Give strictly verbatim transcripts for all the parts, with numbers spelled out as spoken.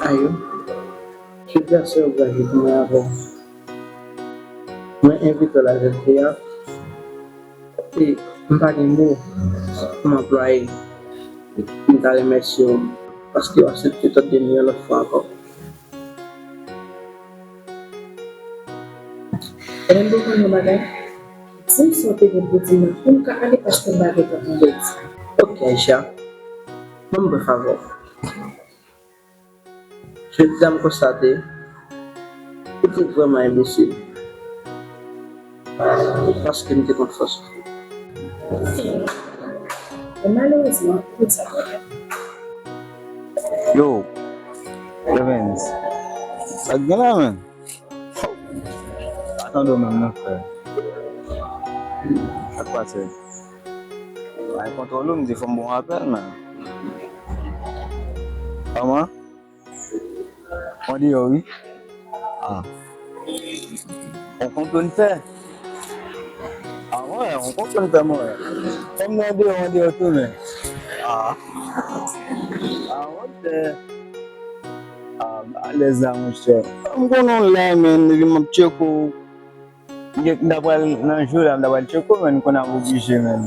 Ayo, jodi a se yon gran jou pou mwen avè w. Mwen envite w la jodi a, e m pa gen mo pou m anplwaye. M ta remèsye w paske w aksepte tande m yon lòt fwa ankò. Renmen konn yon bagay? Di m sa w te gen pou di m nan pou m ka ale paske m pa gen tan pou m pèdi. Ok, Aisha. Ban m bwè favè w. Jodi a m konstate ou te vrèman enbesil. Paske m te konn fòs ou. Men malerezman, ou konn sa k ap fèt. Yo, Evans, sa k gen la, menn? Pa tande w menm non, frè. Sa k pase? Mwen kontwole w, m di fò m ba w apèl, menn. Kòman? Mwen deyò, wi. Ah. On konplo n fè. Ah, mwen, on konplo n fè, mwen. Kòm mwen deyò, mwen deyò tou, men. Ah. Ah, mwen fè. Ah, alèz la, monchè. M konnen w la, menn, epi m ap tcheke w. M gen, m ta pral nan jou la, m ta pral tcheke w, menn, kounye a m oblije, menn.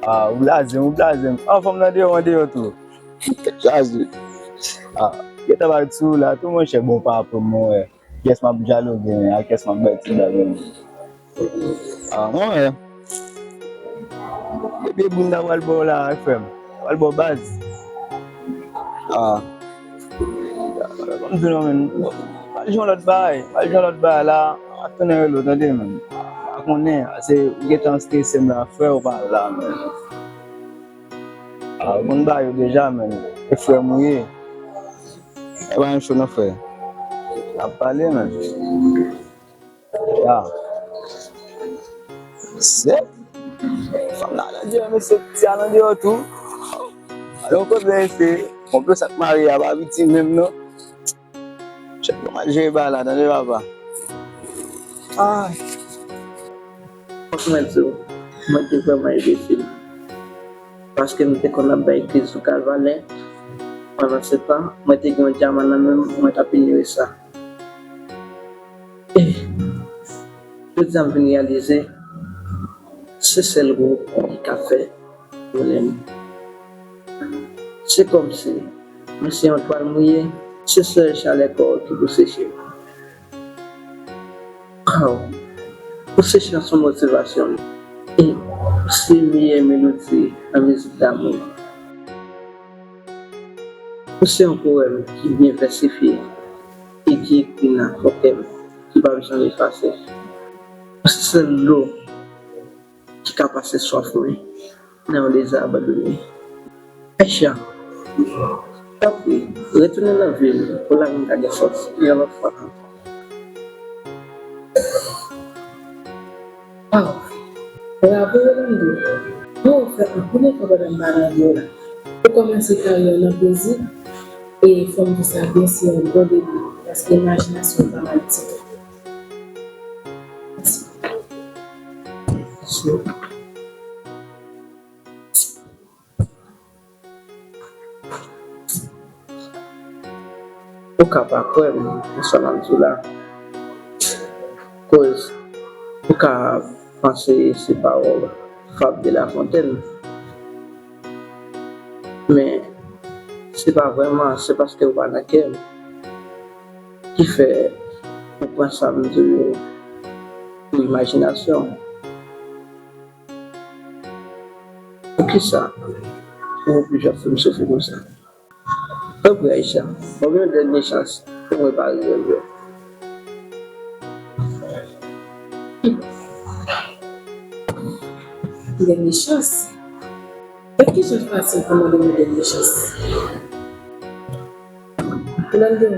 Ah, ou blaze m, ou blaze m. Ah, fanm nan deyò, mwen deyò tou. Tèt chaje. Ah, gentan pral sou ou la tou, monchè, bon, pa apre m, mwen wè. Kiyès m ap dyaloge, men, ak kiyès m ap bay ti blag, men. Ah, mwen wè. Depi bounda pral ba w la, frè m. Pral ba w baz. Ah. Kòm di non, men. Pral jwenn lòt bagay. Pral jwenn lòt bagay la. Ap tounen rele w, tande, men. Pa konnen, se ou gentan strese m la, frè, ou pa la, men. Ah, ou konn bagay yo deja, men. E frè m ou ye. E pa yon cho non, frè. N ap pale, men. Ya. Se. Fanm nan la deyò, mesye, ti a nan deyò tou. Alò, kote mesye, konplo sa k mare a, pa piti menm, non. Chèf, nou mal jere bagay la, tande, papa. Ay. Fòk mwen di w, mwen te vrèman enbesil. Paske m te konn ap bay kriz sou kalvalè. Pandan se tan, mwen te gen yon dyaman nan men m, mwen t ap inire sa. E jodi a m vin reyalize, se sèl ou ki ka fè vole m. Se kòmsi mwen se yon twal mouye, se sèl chalè kò w ki pou seche m. Aw, ou se chanson motivasyon m. E ou se meyè melodi nan mizik damou m. Ou se yon powèm ki byen vèsifye e ki ekri nan fon kè m, ki p ap janm efase. Ou se sèl dlo ki ka pase swaf mwen nan yon dezè abandone. Aisha, tanpri, retounen nan vi m pou lavi m ka gen sans yon lòt fwa ankò. Waw! Bravo, Rolando! Bon, ou fè anpil efò pandan m pa nan vi w la. Ou kòmanse karyè w nan pwezi, e fò m di sa byen, se yon bon debi, paske imajinasyon w pa mal ditou. Mèsi. Ou ka pa kwè m nan sa m ap di w la. Koz ou ka panse se pawòl fab de La Fontaine. Men, se pa vrèman, se paske ou pa nan kè m ki fè ou pran sa m di w yo pou imajinasyon. Poukisa ou oblije ap fè m soufri konsa? Tanpri, Aisha, ban m yon dènye chans pou m repare rèv yo. Dènye chans? Epi ki jan fasil pou mande yon dènye chans? Rolando,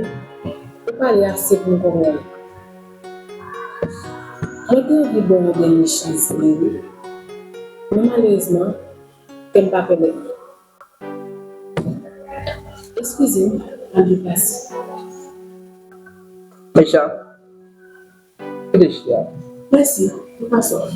ou pale ase pou m konprann. Mwen te anvi ba w yon dènye chans vre wi. Men malerezman, kè m pa pèmèt li. Eskize m, m ap deplase. Aisha, kite chè a. Mèsi, ou pa sòf.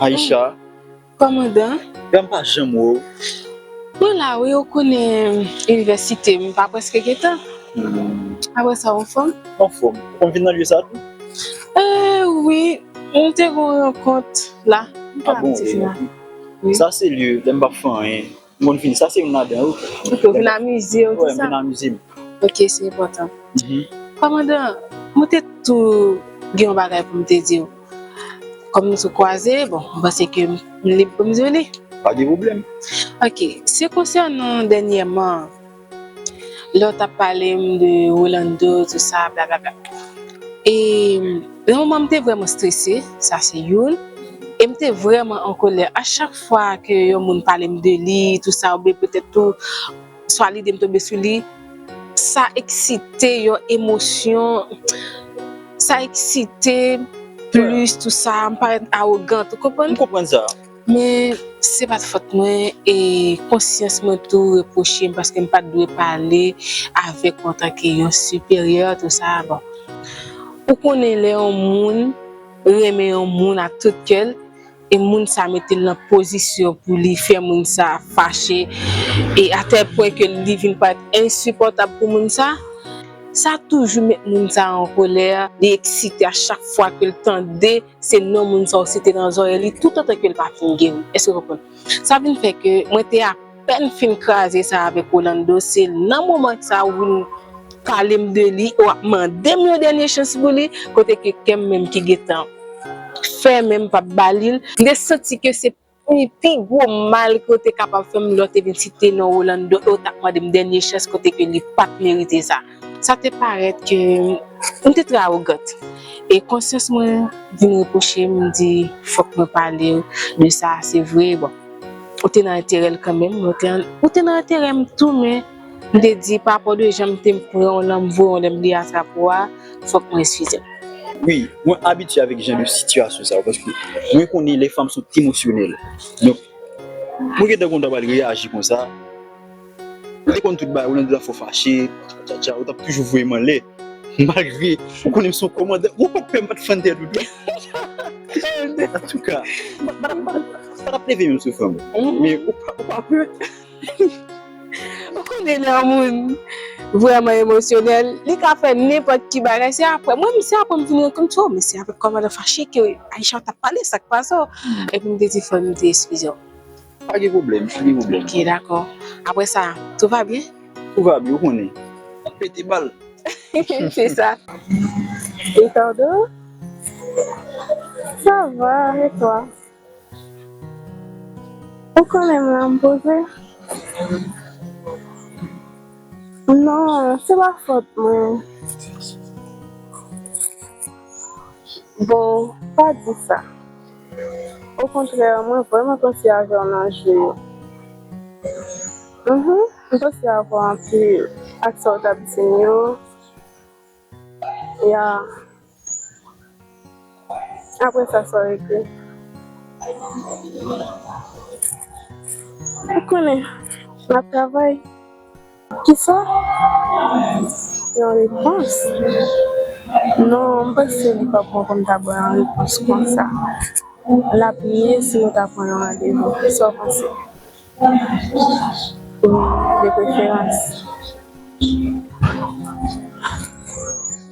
Aisha. Kòmandan? Granm pa janm wè w. Mwen la wi, ou konnen inivèsite m pa prèske gentan. Hmm. Apre sa, ou anfòm? Anfòm. Ou konn vin nan lye sa tou? Eh wi, m te gon rankont la. M pa bon, wi. Sa se lye, lè m p ap fè anyen. M konn vini, sa se youn ladan yo. Ok, ou vin amize w, se sa? Wi, m vin amize m. Ok, se enpòtan. Mhm. Kòmandan, mwen te tou gen yon bagay pou m te di w. Kòm nou sou kwaze, bon, mwen panse ke m lib pou m di w li. Pa gen pwoblèm. Ok, se konsènan dènyèman, lè w t ap pale m de Rolando, tou sa, blablabla. E nan moman m te vrèman strese, sa se youn. E m te vrèman an kolè. A chak fwa ke yon moun pale m de li, tou sa, oubyen petèt tou, swa lide m tonbe sou li, sa eksite yon emosyon, sa eksite plis, tou sa, m parèt awogant, ou konprann? M konprann sa. Men se pa t fòt mwen, e konsyans mwen tou repwoche m paske m pa t dwe pale avèk ou antanke yon siperyè, tou sa. Bon, ou konnen lè yon moun renmen yon moun ak tout kè l, e moun sa mete l nan pozisyon pou li fè moun sa fache, e atèl pwen ke li vin parèt ensipòtab pou moun sa, sa toujou met moun sa an kolè, li eksite a chak fwa ke l tande se non moun sa w site nan zòrèy li, tout antan ke l pa fin geri. Èske w konprann? Sa vin fè ke mwen te apèn fin kraze sa avèk Rolando, se nan moman sa ou vin pale m de li, w ap mande m yon dènye chans pou li, kote ke kè m menm ki gentan fèmen, m p ap ba li l. M te santi ke se pi, pi gwo mal ke w te kapab fè m lè w te vin site non Rolando e w t ap mande m dènye chans kote ke li pa t merite sa. Sa te parèt ke m te trè awogant. E konsyans mwen vin repwoche m, m di, fòk mwen pale w de sa, se vre, bon. Ou te nan enterè l kanmenm, ou te, ou te nan enterè m tou, men m te di, pa rapò de jan m te pran w lan, m voye w lè m li atrap ou a, fòk mwen eskize m. Wi, mwen abitye avèk jan de sitiyasyon sa yo, paske mwen konnen les femmes sont émotionnelles. Donk, mwen gentan konn w t ap al reyaji konsa. Mwen te konn tout bagay, ou nan de zafè fache, tchatcha, ou t ap toujou voye m anlè. Malgre, ou konnen m se yon kòmandan, ou pa t pè m pa t fann tèt ou tou. Antouka, m pa t ap leve menm sou fanm. Men ou pa, ou pa pè. Ou konnen lè yon moun vrèman emosyonèl, li ka fè nenpòt ki bagay. Se apre, mwen menm, se apre m vin rann kont, oh, men se avèk kòmandan fache ke Aisha t ap pale, sa k pase w? Epi m te di, fò m te eskize w. Pa gen pwoblèm, pa gen pwoblèm. Ok, dakò. Apre sa, tout va bien? Tout va bien, ou konnen. N ap pete bal. Se sa. Ricardo? Ça va, et toi? Ou konnen m la, m poze. Non, se pa fòt mwen. Bon, pa di sa. Okontrè, mwen vrèman panse avè w nan jou yo. Mhm, m panse avè w anpil ak sa w t ap di m yo. Ya. Apre sa, sa w ekri. Ou konnen, m ap travay. Kisa? Yon repons? Non, m panse li p ap bon pou m ta ba w yon repons konsa. L ap mye si nou ta pran yon randevou. Sa w panse? Wi, de preferans.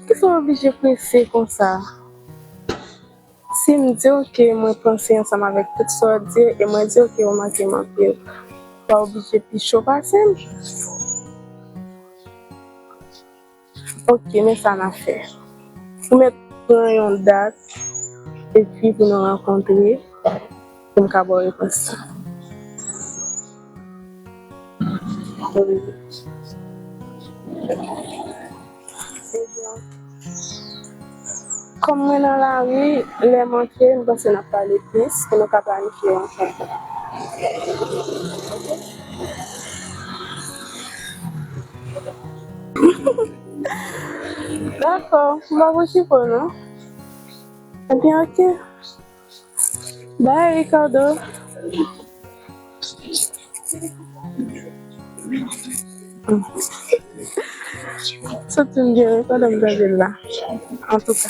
Kisa w oblije prese konsa? Si m di w ke mwen panse ansanm avèk tout sa w di yo, e mwen di w ke ou manke m anpil, w pa oblije pi cho pase m. Ok, men sa n a fè. Ou mèt pran yon dat, epi pou nou rankontre, pou m ka ba w repons la. Wi. Ebyen, kòm mwen nan lari, lè m antre, m panse n ap pale plis, pou nou ka planifye yon rankontre. Dakò, m pa pou chifon non. Ebyen, ok. Bye, Ricardo. Santi m gen wi pandan m tande l la. Antouka.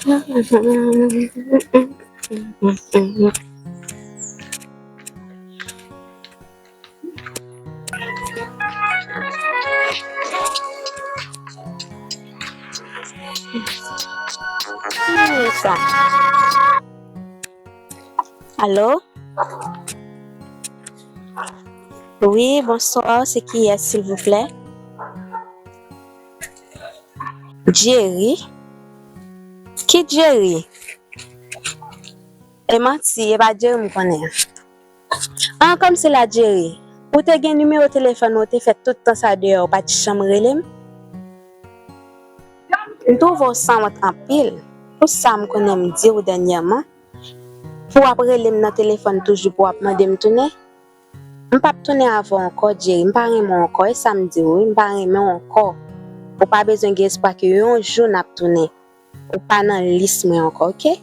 Alo? Wi, bonswa, se kiyès, silvouplè? Jerry? Ki Jerry? E manti, e pa Jerry m konnen an. An, kòmsi la Jerry, ou te gen nimewo telefòn ou, ou te fè tout tan sa deyò, ou pa t janm rele m? M twouve w sanwont anpil. Pou sa m konnen m di w dènyèman, pou w ap rele m nan telefòn toujou, pou w ap mande m tounen. M p ap tounen avè w ankò, Jerry. M pa renmen w ankò. E sa m di w, wi, m pa renmen w ankò. Ou pa bezwen gen espwa ke yon jou n ap tounen. Ou pa nan lis mwen ankò, oke?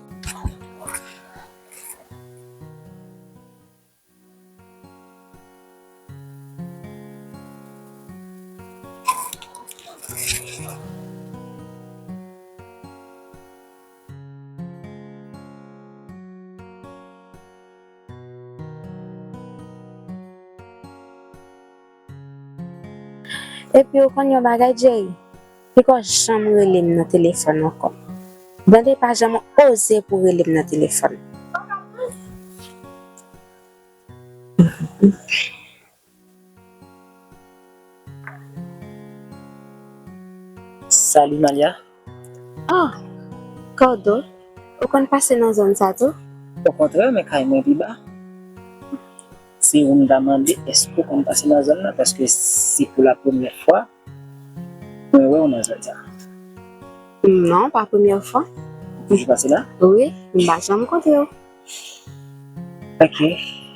Epi ou konn yon bagay, Jerry? Poko janm rele m nan telefòn ankò. Tande, pa janm oze pou rele m nan telefòn. Salut Malia. Oh, Cordon, ou konn pase nan zòn sa tou? Okontrè, men kay mwen pi ba. Se ou m ta mande, èske ou konn pase nan zòn nan? Paske se pou la premyè fwa mwen wè w nan zòn sa. Non, pa premyè fwa. Ou toujou pase la? Wi, m pa janm kontre w. Ok.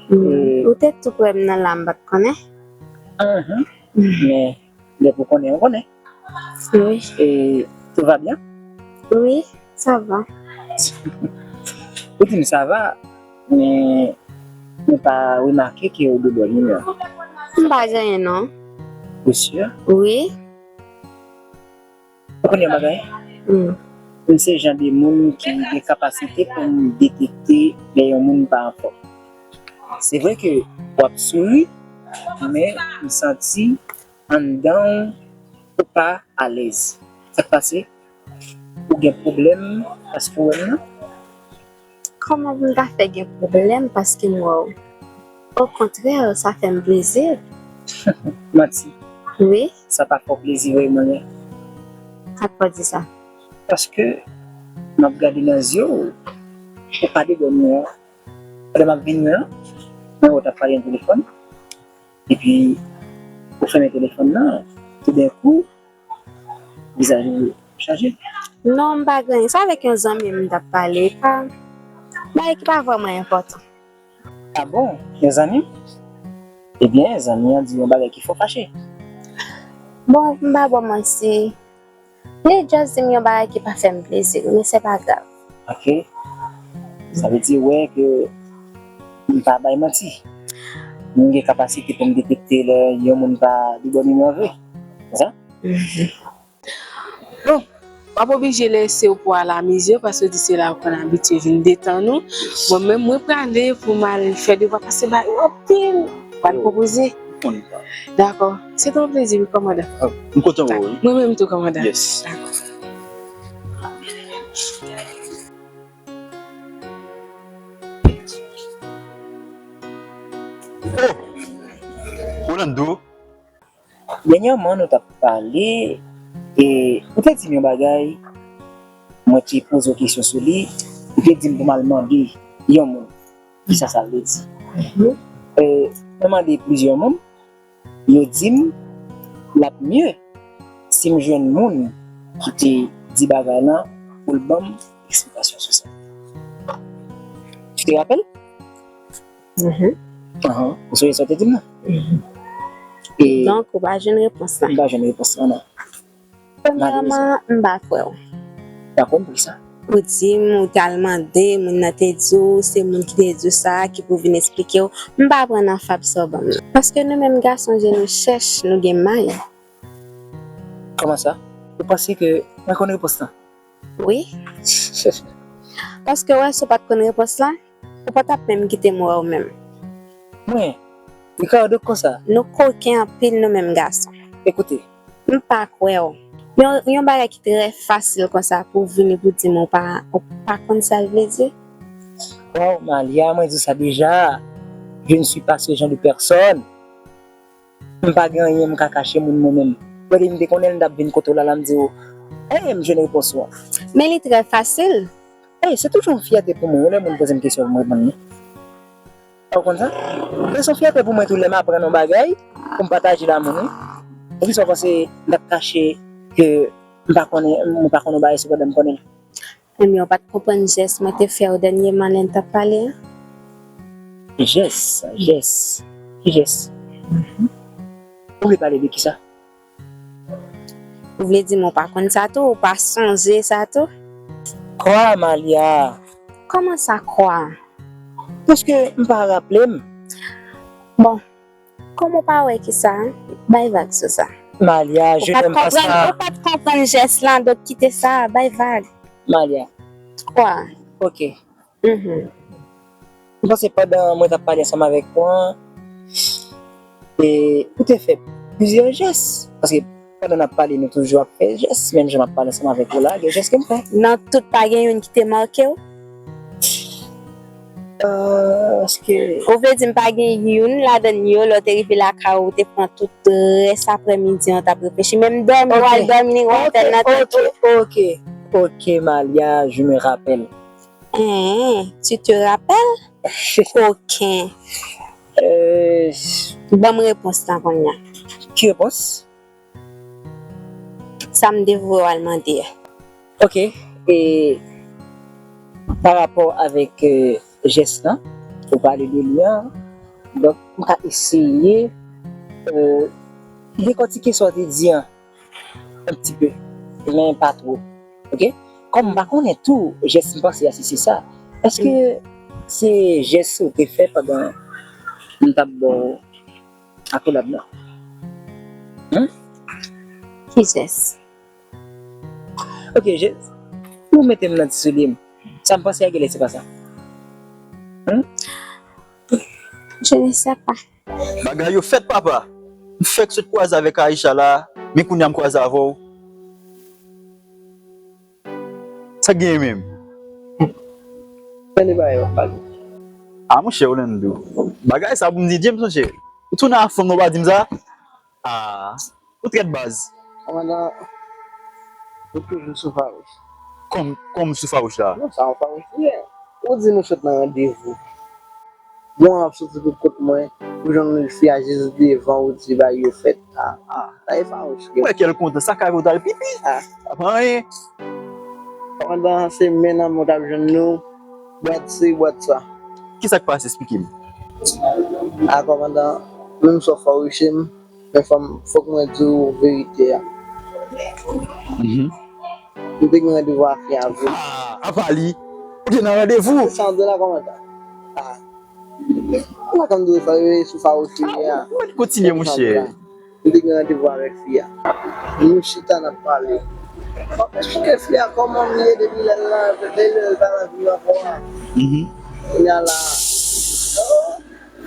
Hmm, euh, ou te tou prè m nan la, m pa t konnen. Mhm. Men, depi w konnen, ou konnen. Wi. Et tout va bien? Wi, sa va. Ou di m sa va, men mwen pa remake ke ou debòne, non. M pa gen anyen, non. Ou si? Wi. Ou konnen yon bagay? Hmm. M se jan de moun ki gen kapasite pou m detekte lè yon moun pa anfòm. Se vre ke w ap souri, men m santi anndan w ou pa alèz. Sa k pase? Ou gen pwoblèm paske w wè m nan? Kòman pou m ta fè gen pwoblèm paske m wè w? Okontrè, sa fè m plezi. Manti. Wi. Sa pa fè w plezi vre, manman. Sa k fè w di sa? Paske m ap gade nan zye w, ou pa debòne mwen an. Pandan m ap vin mwen an, mwen wè w t ap pale nan telefòn. Epi, ou fèmen telefòn nan, toudenkou, vizaj ou chaje. Non, m pa gen anyen. Se avèk yon zanmi m m t ap pale. Pa, bagay ki pa vrèman enpòtan. Ah bon? Yon zanmi? Ebyen, zanmi an di yon bagay ki fè w fache. Bon, m pa ba w manti. Li just di m yon bagay ki pa fè m plezi, men se pa grav. Ok. Sa vle di, ou wè ke m pa bay manti. M gen kapasite pou m detekte lè yon moun pa debòne mwen vre. Se sa? Mhm. Bon, w ap oblije lese w pou al amize w, paske w di se la ou konn abitye vin detann ou. Mwen menm, mwen prale pou m al fè devwa, paske bagay yo anpil. W al pwopoze. Dakò. Se te yon plezi, wi, kòmandan. Ah, m kontan wè w, wi. Mwen menm tou, kòmandan. Yes. Dakò. Oh! Rolando. Dènyèman, nou t ap pale, e ou te di m yon bagay, mwen te poze w kesyon sou li, ou te di m pou m al mande yon moun. Kisa sa vle di? Mhm. E, mwen mande plizyè moun, yo di m l ap mye si m jwenn moun ki te di bagay lan pou l ban m eksplikasyon sou sa. Tu te rappelles? Mhm. Ahan. Ou sonje sa w te di m nan? Mhm. E donk, ou pa jwenn repons la? M pa jwenn repons la, non. Premyèman, m pa kwè w. Pa kwè m poukisa? Ou di m, ou t al mande, moun nan te di w, se moun ki te di w sa, ki pou vin eksplike w. M pa pran nan fab sa w ban m nan. Paske nou menm gason, je nou chèch, nou gen may. Kòman sa? Ou panse ke mwen konn repons lan? Wi. Paske w wè, si w pa t konn repons la, ou pa t ap menm kite m wè w menm. Mwen, Ricardo konsa. Nou koken anpil nou menm gason. Ekoute. M pa kwè w. Yon, yon bagay ki trè fasil konsa pou w vini pou di m ou pa, ou pa konn sa l vle di. Waw, Malia, mwen di w sa deja. Je ne suis pas ce genre de personne. M pa gen anyen m ka kache moun mwen menm. Wè depi m te konnen l, m t ap vin kote w la, la m di w, hey, m jwenn repons ou an. Men li trè fasil. Hey, se toujou yon fyète pou mwen wi lè moun poze m kesyon pou m reponn li. Ou konn sa? Men se yon fyète pou mwen tou lè m aprann yon bagay pou m pataje l a moun wi. Poukisa w panse m t ap kache ke m pa konnen, m pa konn yon bagay sepandan m konnen l? Ebyen, ou pa t konprann jès mwen te fè w dènyèman lè n t ap pale a? Jès, jès. Ki jès? Ou vle pale de kisa? Ou vle di m ou pa konn sa tou, ou pa sonje sa tou? Kwa, Malia? Kòman sa kwa? Paske m pa raple m. Bon, kòm ou pa wè kisa, bay vag sou sa. Malia, je n'aime pas ça. Ou pa t konprann jès la, donk kite sa, bay vag. Malia. Kwa? Ok. Mhm. M panse pandan mwen t ap pale ansanm avèk ou an, e ou te fè plizyè jès. Paske pandan n ap pale, nou toujou ap fè jès. Menm jan m ap pale ansanm avèk ou la, gen jès ke m fè. Nan tout, pa gen youn ki te make w? Euh, èske... Ou vle di m pa gen youn ladan yo, lè w te rive lakay ou, ou te pran tout rès aprèmidi an, w t ap reflechi. Menm dòmi, w al dòmi, li wè w fè nan tèt ou. Ok, ok, ok, Malia, je me rappelle. Hein, tu te rappelles? Koken. Euh, ban m repons lan kounye a. Ki repons? Sa m te voye w al mande a. Ok, e pa rapò avèk, euh, jès lan, ou pale de li an, donk m ka eseye, euh, dekòtike sa w te di an. Un petit peu, men pa twò. Ok? Kòm m pa konnen tou jès m panse a, si se sa, èske se jès ou te fè pandan m t ap ba w akolad la? Hmm? Ki jès? Ok, jès. Ou mete m nan ti soulye m. Sa m panse a, genlè se pa sa. Hmm? Je ne sais pas. Bagay yo fèt, papa. M fèk sot kwaze avèk Aisha la, men kounye a m kwaze avè w. Sa k genyen menm? Tande bagay w ap pale. Ah, monchè, Orlando. Bagay sa pou m di James, monchè. Ou tounen ak fanm nan, ou pa di m sa? Ah, ou trèt baz. Kòmandan, ou toujou sou fawouch. Kòm, kòm sou fawouch la? Non, sa yon fawouch li ye. Ou di nou sot nan randevou. Bon, w ap soti pou kot mwen, ou jwenn fi a jis devan, ou di bagay yo fèt. Ah, ah, sa e fawouch li ye. Mwen kè l kontan, sa ka rive w t al pipi. Ah. Pa anyen. Kòmandan, se men nan men w t ap jwenn nou, bwat si, bwat sa. Ki sa k pase? Esplike m. Ah, kòmandan, menm si w fawouche m, men fò m, fòk mwen di w verite a. Mhm. M te gen randevou ak fi a vre. Ah, apa li? Ou te nan randevou? Se sa m di w la, kòmandan. Ah. Ou pa tann di w sou fawouch li ye a. Ah, ou mèt kontinye, monchè. M te gen randevou avèk fi a. Nou chita, n ap pale. M ap eksplike fi a kòman m ye depi lè l la, depi lè l pa nan vi m ankò a. Mhm. Kounye a la, oh,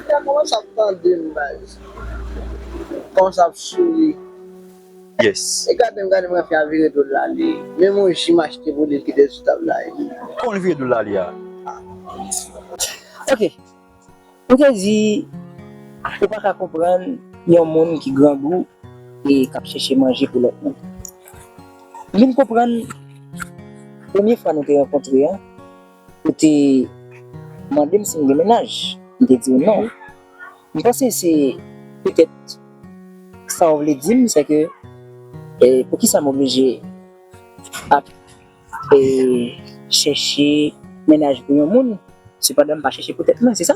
fi a kòmanse ap tande m, baz. Kòmanse ap souri. Yes. E gade m, gade m, fi a vire do l ale. Menm yon ji m achte pou li, l kite l sou tab la. Kòman l vire do l ale a? Ok. Ou te di, ou pa ka konprann yon moun ki grangou e k ap chèche manje pou lòt moun. M vin konprann, premye fwa nou te rankontre an, ou te mande m si m gen mennaj. M te di w non. M panse se petèt sa w vle di m, se ke, eh, poukisa m oblije ap, eh, chèche mennaj pou yon moun, sepandan m pa chèche pou tèt mwen, se sa?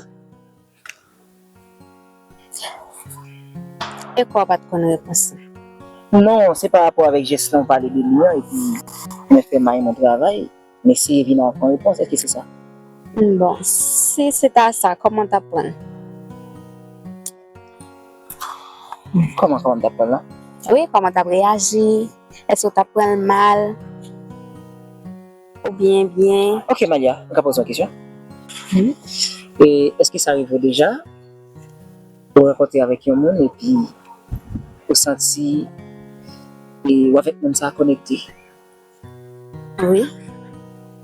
E kwa w pa t konn repons lan? Non, se pa rapò avèk jès lan w pale de li an, epi mwen fè may mwen travay, m eseye vin ak yon repons, èske se sa? Bon, si se ta sa, kòman w t ap pran l? Kòman, kòman m t ap pran l lan? Wi, kòman w t ap reyaji? Èske w t ap pran l mal? Ou byen, byen. Ok, Malia, mwen ka poze yon kesyon? Wi. E èske sa rive w deja? Ou rankontre avèk yon moun epi ou santi e ou avèk moun sa a konekte? Wi.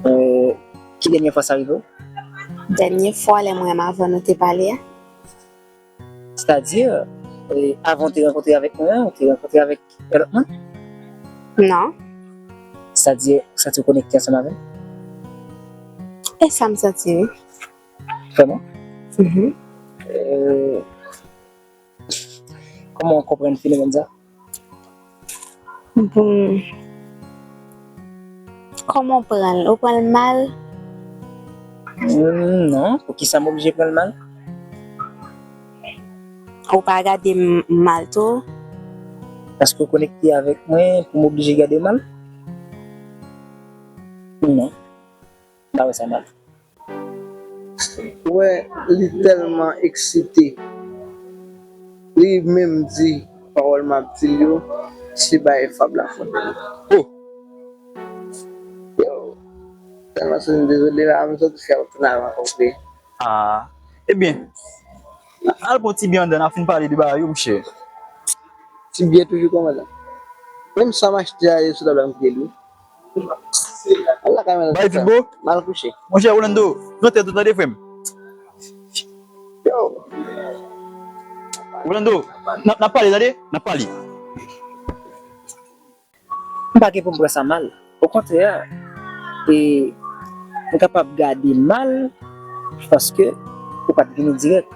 Euh, ki dènye fwa sa rive w? Dènye fwa, lè mwen menm avè w nou te pale a. Sètadi, euh, avan w te rankontre avèk mwen an, ou te rankontre avèk yon lòt moun? Non. Sètadi, ou santi w konekte ansanm avè m? E sa m santi, wi. Vrèman? Mhm. Euh, kòman w konprann fenomèn sa? Bon. Kòman w pran l? Ou pran l mal? Hmm, non, poukisa m oblije pran l mal? Ou pa gade m mal tou? Paske w konekte avèk mwen pou m oblije gade w mal? Non, m pa wè sa mal. Ou wè, li tèlman eksite. Li menm di pawòl m ap di l yo, se bay Fab Lafontaine. Oh! Yo, tèlman se m dezole la, m sot fè yon travay ankò vre. Ah, ebyen, al pran ti byen anndan, n a fin pale de bagay yo, monchè. Ti byen toujou kòmandan. Menm sa m achte a, e sou tab la m kite l wi. Al lakay mwen. Bay Pitbull. M al kouche. Monchè Rolando, nou tèt ou tande frè m. Yo. Rolando, n ap pale tande, n ap pale. M pa gen pou m pran sa mal. Okontrè, e m kapab gade mal paske ou pa t vini dirèk.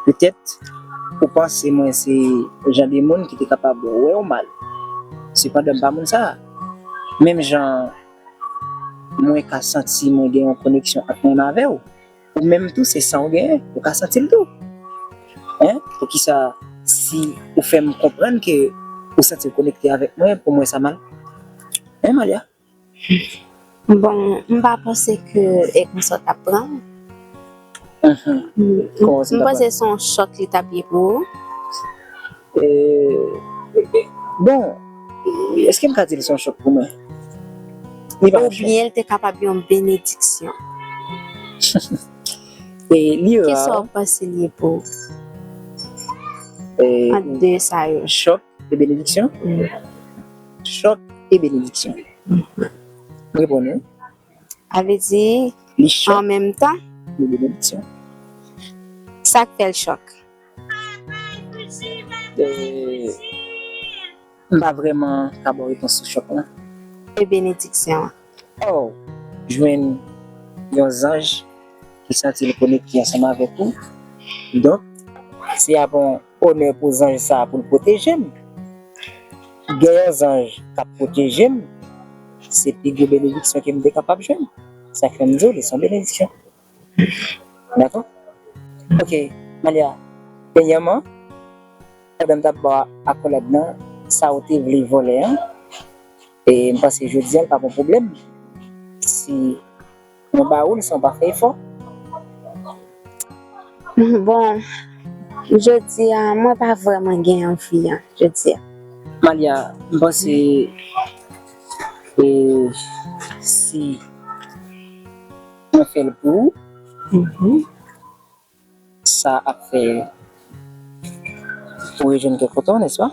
Petèt, ou panse mwen se jan de moun ki te kapab wè w mal. Sepandan, m pa moun sa a. Menm jan mwen ka santi mwen gen yon koneksyon ant mwen menm avè w, ou menm tou, se san w genyen, ou ka santi l tou. Hein? Poukisa, si ou fè m konprann ke ou santi w konekte avèk mwen, pou mwen sa mal? Hein, Malia? Bon, m pa panse ke e konsa w t ap pran l. M panse se yon chòk li t ap ye pou ou. Bon, èske m ka di l se yon chòk pou mwen? Li pa yon chòk. Oubyen l te kapab yon benediksyon. E li ra. Kisa w panse li ye pou ou? Ant de sa yo. Chòk e benediksyon? Chòk e benediksyon. Reponn wi. Sa vle di, an menm tan. Li chòk e benediksyon. Sa k fè l chòk? M pa vrèman ka ba w repons sou chòk lan. E benediksyon an? Oh, jwenn yon zanj ki santi l konekte ansanm avèk ou. Donk, se ap yon onè pou zanj sa a pou l pwoteje m. Gen yon zanj k ap pwoteje m, se pi gwo benediksyon ke m te kapab jwenn. Sa k fè m di w li se yon benediksyon. Dakò? Ok, Malia, dènyèman, pandan m t ap ba w akolad lan, sa ou te vle vòlè an, e m panse jodi a l p ap yon pwoblèm si mwen ba ou l san w pa fè efò. Bon, jodi a, mwen pa vrèman gen anvi an, jodi a. Malia, m panse e, si mwen fè l pou ou, sa ap fè ou rejwenn kè kontan, nèspa?